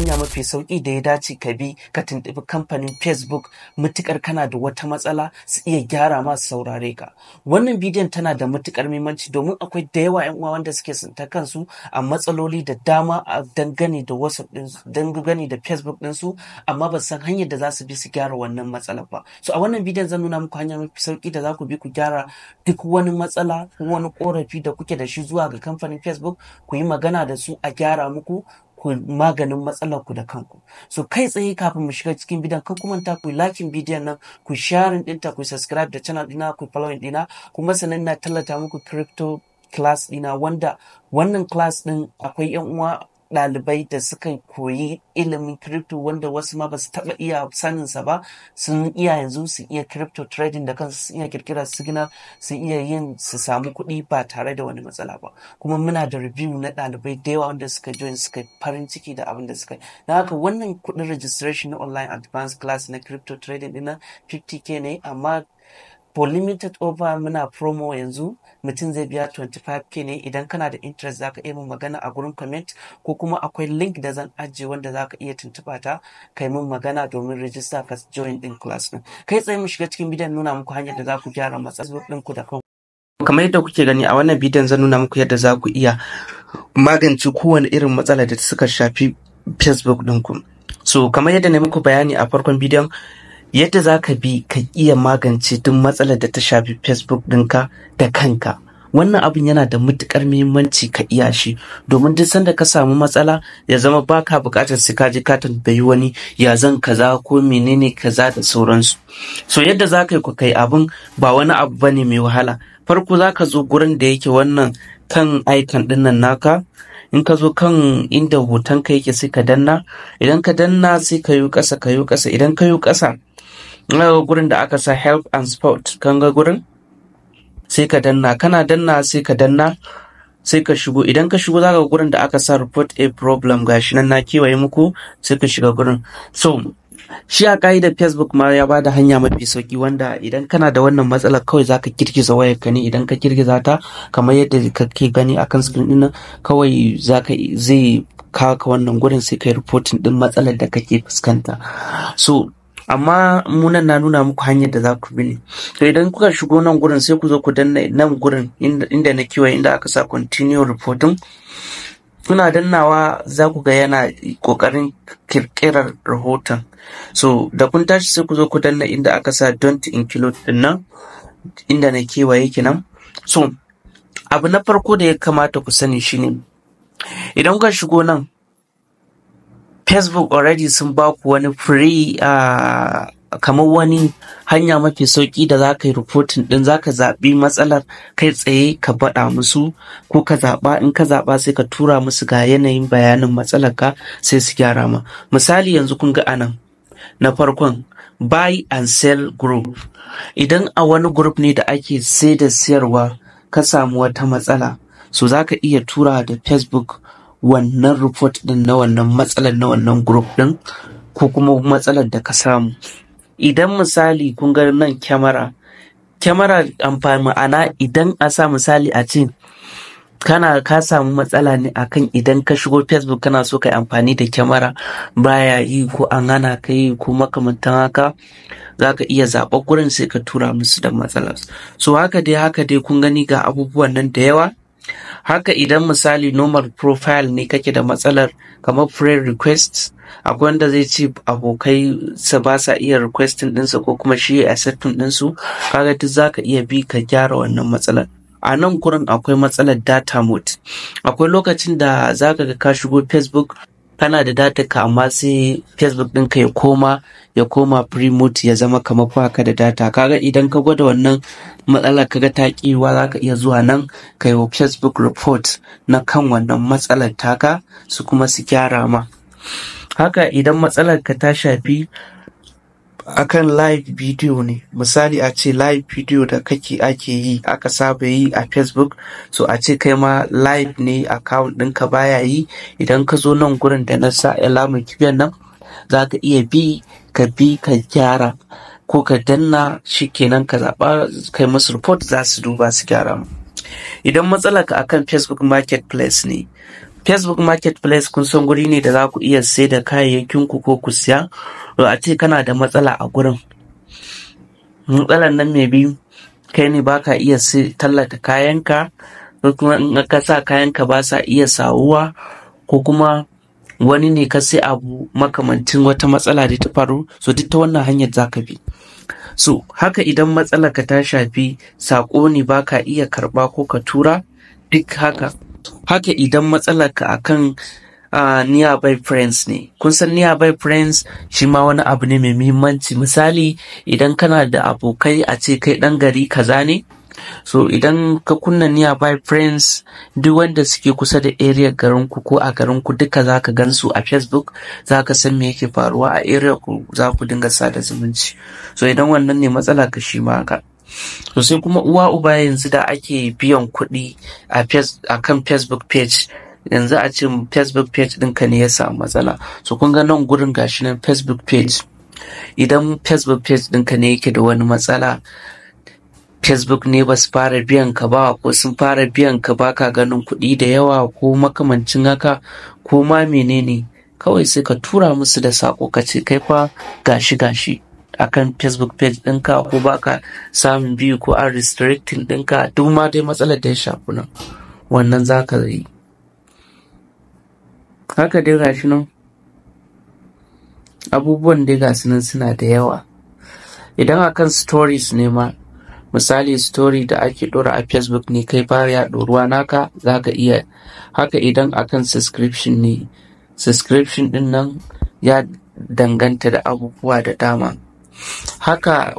hanya mafi sauki da ya dace ka bi ka tuntuɓi kamfanin Facebook mutukar kana da wata matsala, su iya gyara ma, su saurare ka. Wannan bidiyon tana da matukar muhimmanci domin akwai da yawa 'yan uwa wanda suke tsinta kansu a matsaloli da dama a dangane da WhatsApp ɗinsu, dangane da Facebook ɗinsu, amma ba san hanyar da za su bi su gyara wannan matsalar ba. So a wannan bidiyon zan nuna muku hanya mafi sauki da za ku bi ku gyara duk wani matsala ko wani korafi da kuke da shi zuwa ga kamfanin Facebook, ku yi magana da su a gyara muku, ku maganin matsalar ku da kanku. So kai tsaye, kafin mu shiga cikin bidiyon, kar ku manta ku liking bidiyon nan, ku sharing ɗinta, ku subscribe da channel ɗina, ku following ɗina. Kuma sannan na tallata muku crypto class ɗina, wanda wannan class ɗin akwai 'yan uwa ɗalibai da suka koyi ilimin crypto, wanda wasu ma ba su taɓa iya saninsa ba, sun iya yanzu, sun iya crypto trading da kansu, sun iya kirkira signal, sun iya yin su samu kuɗi ba tare da wani matsala ba. Kuma muna da review na ɗalibai da yawa wanda suka join, suka farin ciki da abin da suka yi. Na haka wannan kuɗin registration na online advanced class na crypto trading ɗin 50K ne, amma for limited offer, muna promo yanzu, mutum zai biya 25K ne. Idan kana da interest, zaka iya min magana a gurin comment, ko kuma akwai link da zan ajiye wanda zaka iya tuntuɓa ta, kai min magana domin register ka join din class din. Kai tsaye mu shiga cikin bidiyon, nuna muku hanyar da za ku gyara matsalar ɗinku da kanku. Kamar yadda kuke gani a wannan bidiyon, zan nuna muku yadda za ku iya magance kowane irin matsala da suka shafi Facebook ɗinku. So kamar yadda na muku bayani a farkon bidiyon, yadda za ka bi ka iya magance duk matsalar da ta shafi Facebook ɗinka da kanka. Wannan abin yana da matuƙar muhimmanci ka iya shi, domin duk sanda ka samu matsala ya zama baka buƙatar sai ka je ka tambayi wani ya zan kaza ko menene kaza da sauransu. So yadda za ka yi ku kai abin ba wani abu bane mai wahala. Farko za ka zo gurin da yake wannan kan icon ɗin nan naka. In ka zo kan inda hoton ka yake, sai ka danna. Idan ka danna, sai ka yi ƙasa, ka yi ƙasa. Idan ka yi ƙasa, gurin da aka sa "Help and support", kan ga gurin, sai ka danna. Kana danna, sai ka danna, sai ka shigo. Idan ka shigo, zaka ga gurin da aka sa "Report a problem". Gashi nan na kewaye muku, sai ka shiga gurin. So shi a ka'idar Facebook ma ya bada hanya mafi sauki, wanda idan kana da wannan matsalar, kawai zaka girgiza wayar ka ne. Idan ka girgiza ta kamar yadda kake gani akan screen din nan, kawai zaka zai kawo ka wannan gurin, sai kai reporting din matsalar da kake fuskanta. So amma munan na nuna muku hanyar da za ku bi ne. To idan kuka shigo nan gurin, sai ku zo ku danna nan gurin inda na kewaye, inda aka sa "Continue reporting". Kuna dannawa, za ku ga yana kokarin kirkirar rahoton. So da kun tashi, sai ku zo ku danna inda aka sa "Don't include" din nan, inda na kewaye kenan. So abu na farko da ya kamata ku sani shine, idan kuka shigo nan, Facebook already sun ba ku wani free, kamar wani hanya mafi sauki da za ka yi reporting din. Za ka zaɓi matsalar kai tsaye ka baɗa musu, ko ka zaɓa. In ka zaɓa, sai ka tura musu ga yanayin bayanin matsalar ka, sai su gyara ma. Misali yanzu kun ga anan na farkon, buy and sell group. Idan a wani group ne da ake sai da siyarwa ka samu wata matsala, so za ka iya tura da Facebook wannan report din na wannan matsalar na wannan group din, ko kuma matsalar da ka samu. Idan misali kun ga nan kyamara, kyamara amfani, ma'ana idan a sa misali a ce kana ka samu matsala ne akan idan ka shigo Facebook kana so ka yi amfani da kyamara, baya yi, ko an hana ka yi, ko makamantan haka, za ka iya zaɓa gurin, sai ka tura musu da matsalar. So haka dai, haka dai, kun gani ga abubuwan nan da yawa. Haka idan misali normal profile ne kake da matsalar, kamar friend request, akwai wanda zai ce abokai sa ba sa iya requesting ɗinsa, ko kuma shi ya accepting ɗinsu, kaga duk zaka iya bi ka gyara wannan matsalar. A nan gurin akwai matsalar data mode. Akwai lokacin da zaka ga ka shigo Facebook, kana da data ka, amma sai Facebook ɗinka ya koma free mode, ya zama kamar baka da data. Kaga idan ka gwada wannan matsalar, kaga ta kiwa, zaka iya zuwa nan ka yi wa Facebook report na kan wannan matsalar taka, su kuma su gyara ma. Haka idan matsalar ka ta shafi akan live video ne, misali a ce live video da kake ake yi, aka saba yi a Facebook, so a ce kai ma live ne account ɗinka baya yi, idan ka zo nan gurin da na sa alamar kibiyar nan, za ka iya bi ka bi ka gyara, ko ka danna shi kenan, ka zaɓa, kai musu report, za su duba su gyara. Idan matsalar ka akan Facebook Marketplace ne, Facebook Marketplace kun san guri ne da za ku iya sai da kayayyakin ku ko ku siya. To a ce kana da matsala a gurin. Matsalar nan mai biyu kai ne baka iya tallata kayanka, ko kuma in ka sa kayanka ba sa iya sawuwa, ko kuma wani ne ka sai abu makamancin wata matsala da ta faru, so duk ta wannan hanyar za ka bi. So haka idan matsalar ka ta shafi saƙo ne baka iya karɓa ko ka tura, duk haka. Haka idan matsalar ka akan nearby friends ne. Kun san nearby friends shi ma wani abu ne mai muhimmanci. Misali idan kana da abokai a ce kai ɗan gari kaza ne, so idan ka kunna nearby friends duk wanda suke kusa da area garinku ko a garinku duka za ka gan su a Facebook, za ka san me yake faruwa a area ku, za ku dinga sada zumunci. So idan wannan ne matsala ka shi ma haka. So sai kuma uwa uba yanzu da ake biyan kuɗi a kan Facebook page, yanzu a ce Facebook page ɗinka ne ya samu matsala. So kun ga nan gurin gashi nan Facebook page. Idan Facebook page ɗinka ne yake da wani matsala, Facebook ne ba su fara biyan ka ba ko sun fara biyan ka ba ka ganin kuɗi da yawa ko makamancin haka ko ma menene, kawai sai ka tura musu da saƙo ka ce kai fa gashi gashi akan Facebook page ɗinka ko baka samun biyu ko an restricting ɗinka, duk ma dai matsalar da ya shafi nan wannan za ka yi. Haka dai gashi nan abubuwan dai gasu nan suna da yawa. Idan akan stories ne ma, misali story da ake ɗora a Facebook ne kai baya ɗoruwa naka, za ka iya. Haka idan akan subscription ne, subscription ɗin nan ya danganta da abubuwa da dama. Haka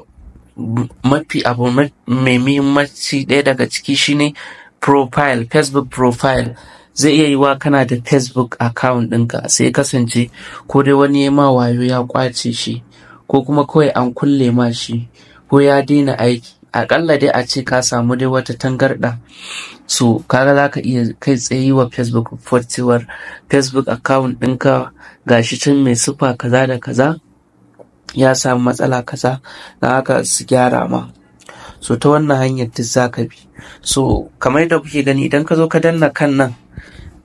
mafi abu mai muhimmanci ɗaya daga ciki shine profile, Facebook profile. Zai iya yiwuwa kana da Facebook account ɗinka sai kasance ko dai wani ya ma wayo ya ƙwace shi, ko kuma kawai an kulle ma shi, ko ya daina aiki. Aƙalla dai a ce ka samu dai wata tangarɗa. So kaga za ka iya kai tsaye yi wa Facebook report cewar Facebook account ɗinka gashi can mai siffa kaza da kaza ya samu matsala kaza, don haka su gyara ma. So ta wannan hanyar duk za ka bi. So kamar yadda kuke gani idan ka zo ka danna kan nan,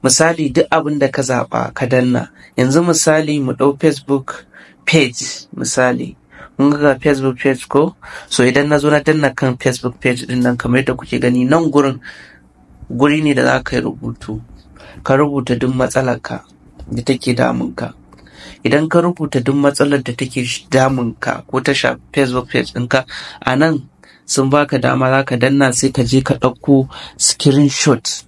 misali duk abin da ka zaɓa ka danna. Yanzu misali mu ɗau Facebook page misali. Kun ga Facebook page ko? So idan na zo na danna kan Facebook page ɗin nan kamar yadda kuke gani nan gurin guri ne da za ka yi rubutu. Ka rubuta duk matsalar ka da take damunka. Idan ka rubuta duk matsalar da take damunka ko ta shafi Facebook page ɗinka, a nan sun baka dama za ka danna sai ka je ka ɗauko screenshot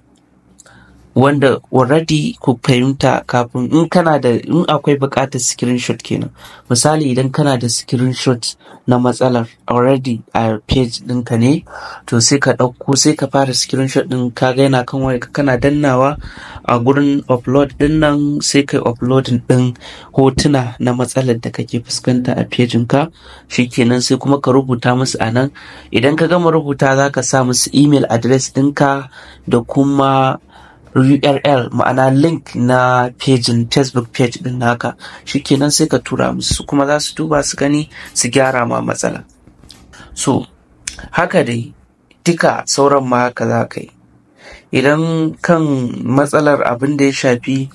wanda already ku fahimta kafin in kana da in akwai buƙatar screenshot kenan. Misali idan kana da screenshot na matsalar already a page ɗinka ne, to sai ka ɗauko sai ka fara screenshot ɗin, ka ga yana kan wayarka kana dannawa a gurin upload ɗin nan sai kai uploading ɗin hotuna na matsalar da kake fuskanta a page ka. Shikenan sai kuma ka rubuta musu a nan. Idan ka gama rubuta za ka sa musu email address ɗinka da kuma URL, ma'ana link na page Facebook page ɗin naka. Shikenan sai ka tura musu, kuma za su duba su gani su gyara ma matsala. So haka dai duka sauran ma haka za ka yi. Idan kan matsalar abin da ya shafi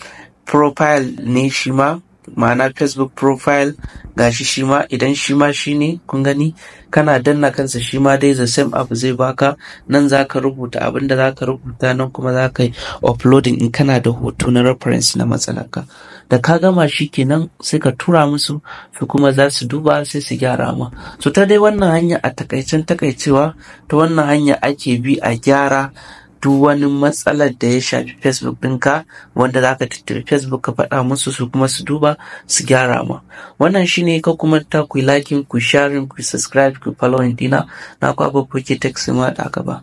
profile ne shi ma, ma'ana Facebook profile gashi shi ma idan shi ma shi ne kun gani kana danna kansa shi ma dai the same abu zai baka. Nan za ka rubuta abin da za ka rubuta, nan kuma za ka yi uploading in kana da hoto na reference na matsalarka. Da ka gama shi kenan sai ka tura musu, su kuma za su duba sai su gyara ma. So ta dai wannan hanya a takaicen takaicewa ta wannan hanya ake bi a gyara duk wani matsalar da ya shafi Facebook ɗinka wanda za ka tuntuɓi Facebook ka faɗa musu su kuma su duba su gyara ma. Wannan shine, ka kuma ta ku liking, ku sharing, ku subscribe, ku following dina. Na ku abu kuke text ma da gaba.